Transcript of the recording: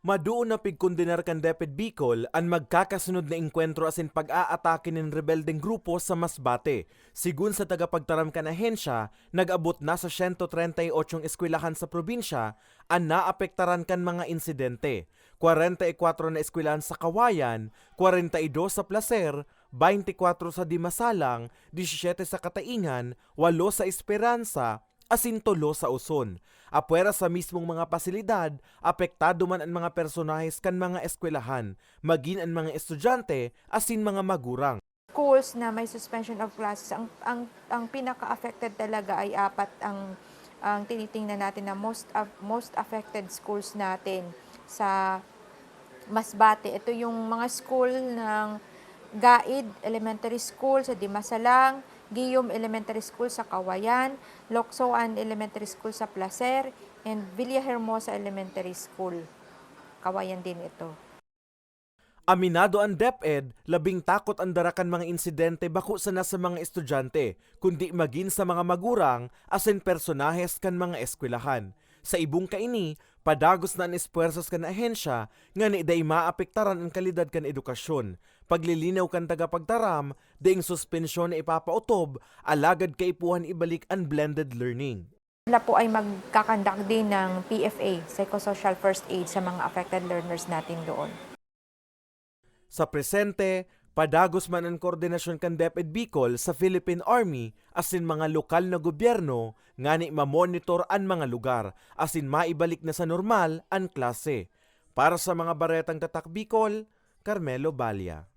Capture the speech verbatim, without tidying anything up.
Maduon na pigkondenar kan DepEd Bicol an magkakasunod na engkwentro asin pag-aatake nin rebeldeng grupo sa Masbate. Sigon sa tagapagtaram kan ahensya, nag-abot na sa siyento treinta y ocho eskwelahan sa probinsya an naapektaran kan mga insidente. Kwarenta y kwatro na eskwelahan sa Kawayan, kwarenta y dos sa Placer, baynte kwatro sa Dimasalang, disisiyete sa Kataingan, walo sa Esperanza, asin tolo sa Oson. Apwera sa mismong mga pasilidad, apektado man an mga personahes kan mga eskwelahan, magin an mga estudyante asin mga magurang. Schools na may suspension of classes, ang, ang, ang pinaka-affected talaga ay apat ang, ang tinitingnan natin na most, of, most affected schools natin sa Masbate. Ito yung mga school ng Gaid Elementary School sa Dimasalang, Guillaume Elementary School sa Kawayan, Locsoan Elementary School sa Placer, and Villahermosa Elementary School, Kawayan din ito. Aminado an DepEd, labing takot an dara kan mga insidente bako sana sa mga estudyante, kundi magin sa mga magurang asin personahes kan mga eskwelahan. Sa ibong kaini, padagos na an espuwersos kan ahensya ngani dai maapektaran an kalidad kan edukasyon. Paglilinaw kan tagapagtaram, daing suspensyon na ipapaotob, alagad kaipuhan ibalik an blended learning. Sila po ay magkakandak din ng P F A, Psychosocial First Aid, sa mga affected learners natin doon. Sa presente, padagos man an koordinasyon kan DepEd Bicol sa Philippine Army asin mga lokal na gobyerno ngani mamonitor an mga lugar asin maibalik na sa normal an klase. Para sa mga Baretang Tatak Bicol, Carmelo Balia.